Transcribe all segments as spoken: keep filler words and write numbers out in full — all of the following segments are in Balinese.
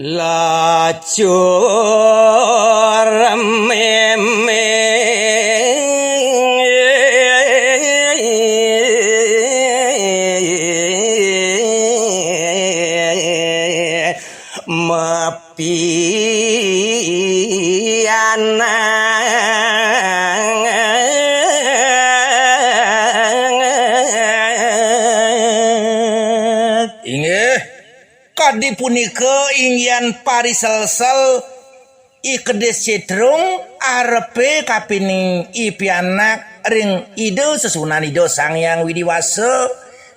Lacur mémé mapianak. Inggih. Kadi punika inggihan pariselsel I Kedis Cédrung arepé kapining I Pianak ring Ida Sesuunan Ida Sang Hyang Widi Wasa,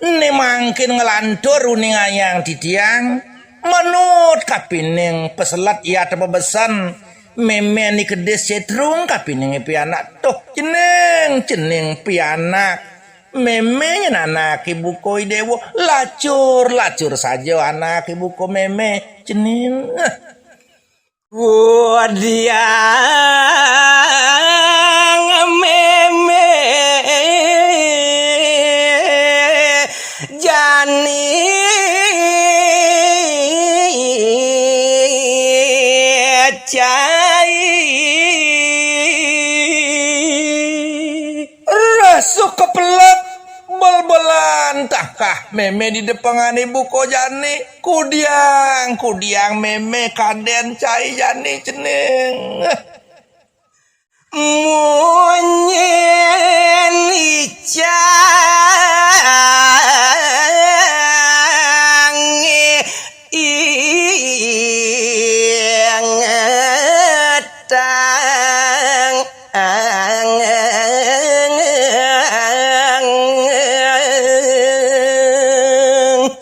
né mangkin nglantur uningayang titiang, manut kapining peselet I Atepabesen, mémén I Kedis Cédrung kapining I Pianak. Tuh, cening, cening pianak. Mémé nyén anaké buka I Déwa, lacur-lacur saja anaké buka mémé, cening. Kudiang mémé jani cai. Rasa kepelek, bel-belan takah mémé di depengané buka jani. Kudiang, kudiang mémé kadén cai jani, cening. Munyin icang ingetang.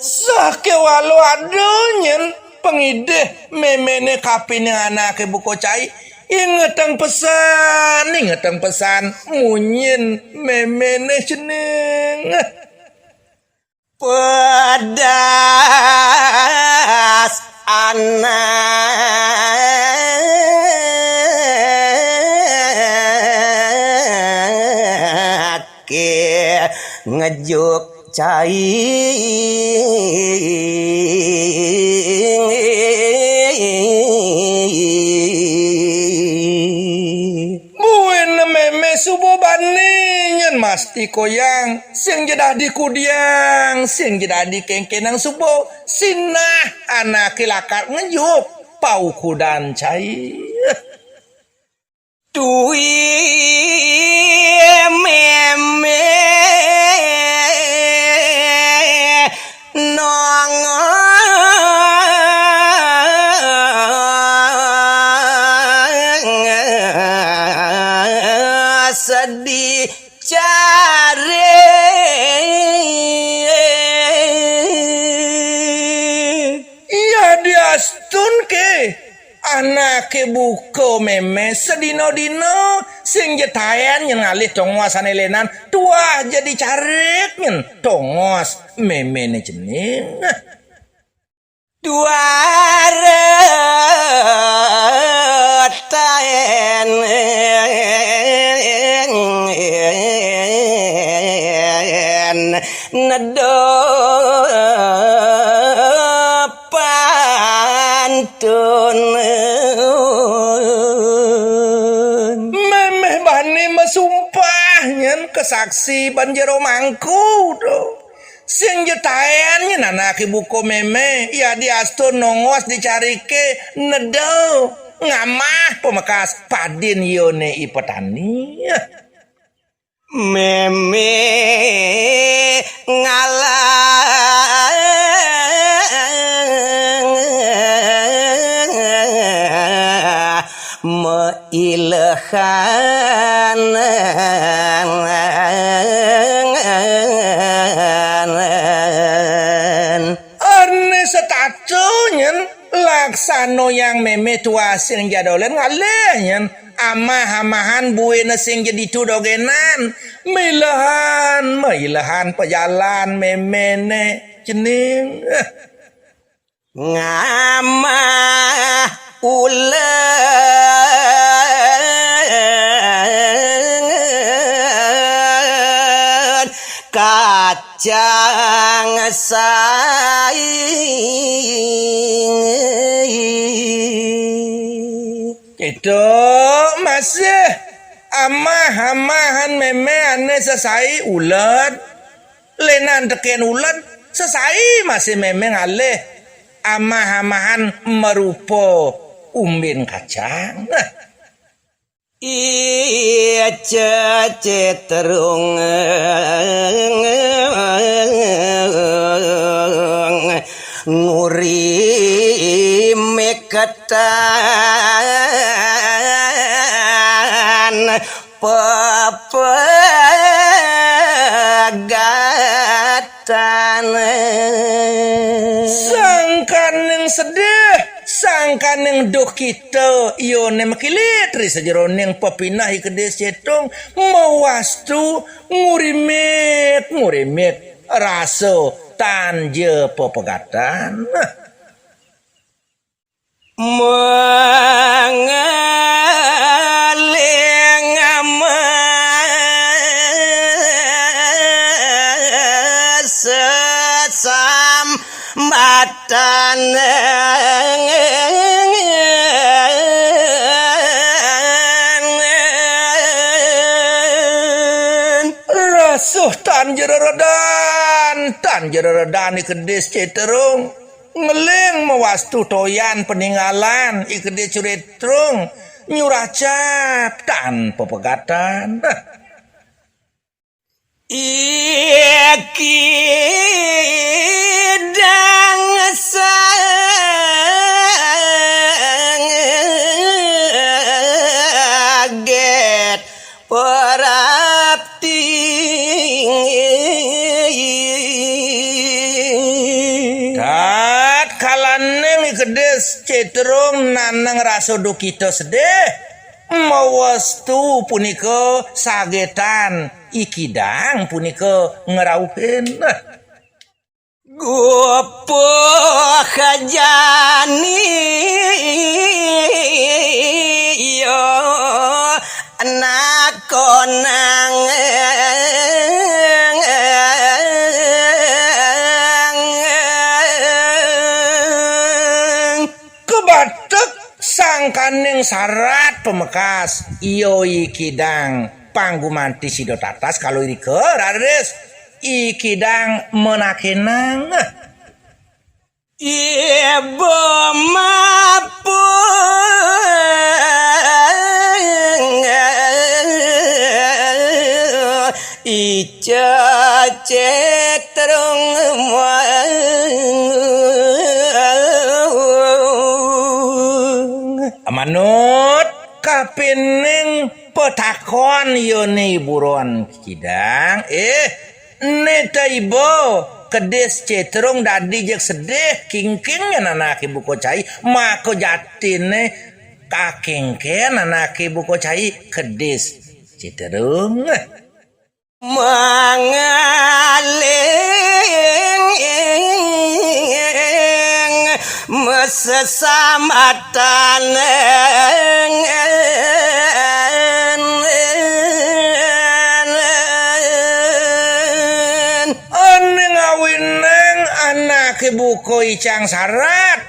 Sakéwala ada nyén pangidih méméné kapining anaké buka cai. Ingetang pesan, ingetang pesan, munyin méméné, cening. Pedas anaké ngejuk cai. Buin mémé suba bani nyén masti koyang, sing ja dadi kudiang, sing ja dadi kéngkénang suba sinah anaké lakar ngejuk paukudan cai. Dué mémé nongos di carik. Iya diastun ké. Anaké buka mémé sadina-dina, sing ja taén nyén ngalih tongos ané lénan, tuah ja di carik nyén tongos méméné, cening. Tuara taén neda pantun. Mémé bani masumpah nyén kasaksi ban jero mangku to. Sing ja taén nyén anaké buka mémé, yadiastun nongos di cariké neda ngamah pamekas padin yané i petani. Mémé ngalah mailehan. Ané setata nyén laksana yang mémé tuah sing ja dolén ngalih nyén amah-amahan buina sing ja ditu dogénan. Mailehan, mailehan pajalan méméné, cening. Ngamah ulen kacang saing. Itu masih amah-amahan mémé ané sesai uled. Lénan tekén uled, sesai masih mémé ngalih amah-amahan marupa umbin kacang. Nah. Ica Ceterung nguri meketan pepegatan. Sangkaning sedih, sangkaning duh kita, iyoné makilit ri sajeroning pepineh I Kedis Ceterung, mawastu ngurimit, ngurimit rasa tan ja pepegatan. Mangaling masesambatan. Rasuh tan ja reredan, tan ja reredan I Kedis Ceterung. Ngeling mawastu toyan paninggalan I Kedis Ceterung nyuracap tan pepegatan. I Kidang saget prapti. Tatkalaning I Kedis Ceterung nanang rasa dukita sedih, mawastu punika sagetan I Kidang punika ngrauhin. Gupuh jani ya nakonang. Kabatek sangkaning sarat pamekas, iya I Kidang panggumanti sida tatas kala irika, raris I Kidang manakenang. Ibu mapung Ica Ceterung. Manut kapining patakon ya né buron Kidang, eh, né ta iba Kedis Ceterung dadi jeg sedih, kingking anaké buka cai, maka jatiné kakéngkén anaké buka cai Kedis Ceterung. Mangaling masesambatan. Ané ngawinang anaké buka icang sarat,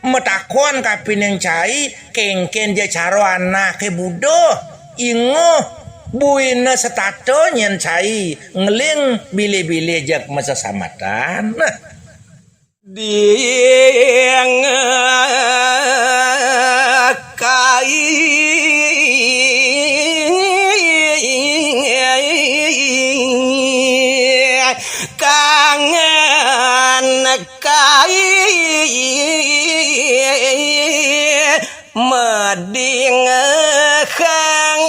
matakon kapining cai, kéngkén ja cara anaké buduh, inguh, buina setata nyén cai, ngeling bilih-bilih jeg masesambatan. Nah. Ding kai kangen kai mading kang.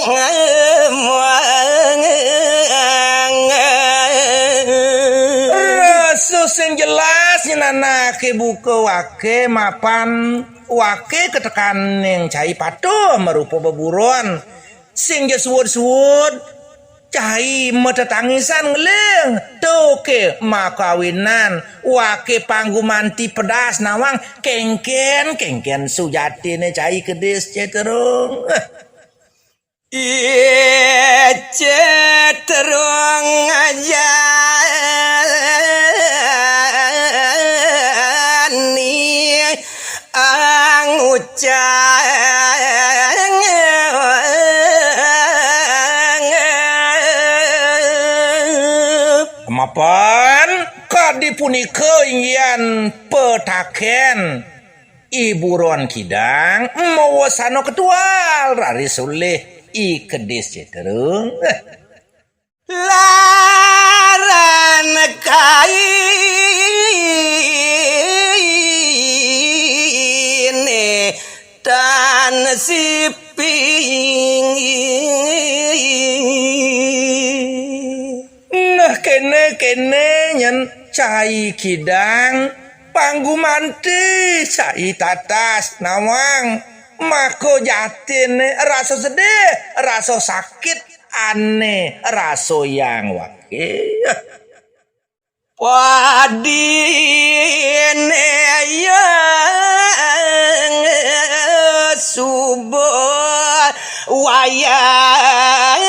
Rasa sing jelas nyén anaké buka waké mapan waké katekaning cai patuh marupa beburon. Sing ja suud-suud cai matetangisan ngeling. Tuké makawinan waké panggumanti pedas nawang kéngkén, kéngkén sujatiné cai Kedis Ceterung. Ica Ceterung jani angucang Pan kadi punika inggihan petaken I Buron Kidang, mawasana ketual raris ulih I Kedis Citrung. Laran kaine tan siping. Nah, kene, kene nyen cai kidang, panggumanti cai tatas nawang, maka jatine rasa sedih, rasa sakit, ane rasa yang wakil. Padine yang suba wayang.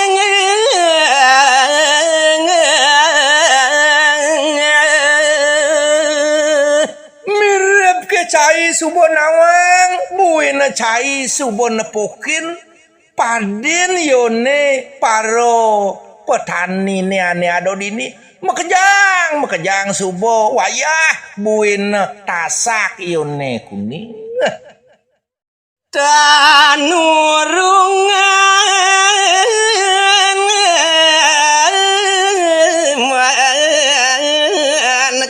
Mirip ke cai suba nawang, buina cai suba nepukin, padin yone para petanine ane ada dini, makejang, makejang suba wayah buina tasak yone kuning. Tanurungan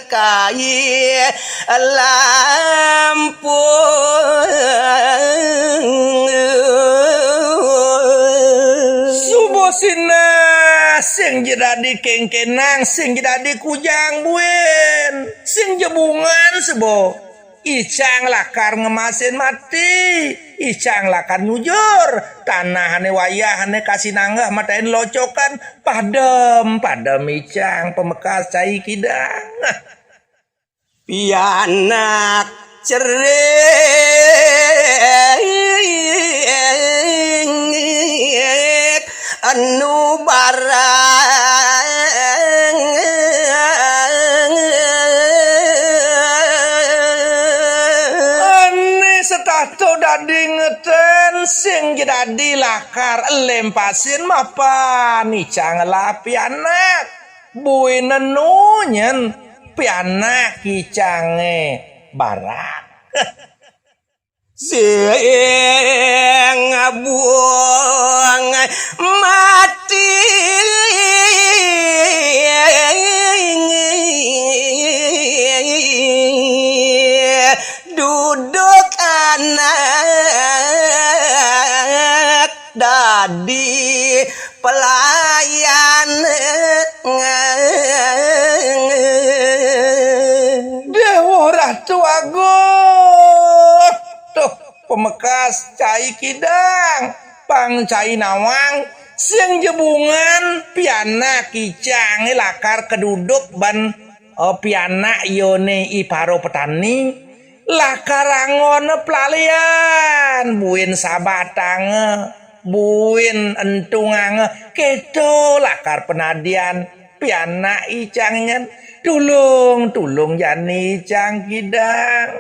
kai lampung. Suba sinah sing ja dadi kengkenang, sing ja dadi kujang buin, sing ja bungan suba. Icang lakar ngemasin mati, icang lakar nyujur tanahane wayahane kasinanggeh matain locokan, padem, padem icang pamekas cai kidang. Pianak cering anu barang. Ane setata dadi ngeten, sing ja dadi lakar lempasin mapan icang ngelah pianak. Buin enu nyen pianak icange barang. Sing buang mati duduk anak dadi pelayan. Dawuh Ratu Agung. Tuh, pamekas cai kidang, pang cai nawang, sing ja bungan pianak icange lakar kaduduk ban, eh, pianak yone i para petani, lakar anggon pelalian, buin sabatanga, buin entunganga, keto lakar penadian pianak icang nyen. Tulung, tulung jani icang kidang.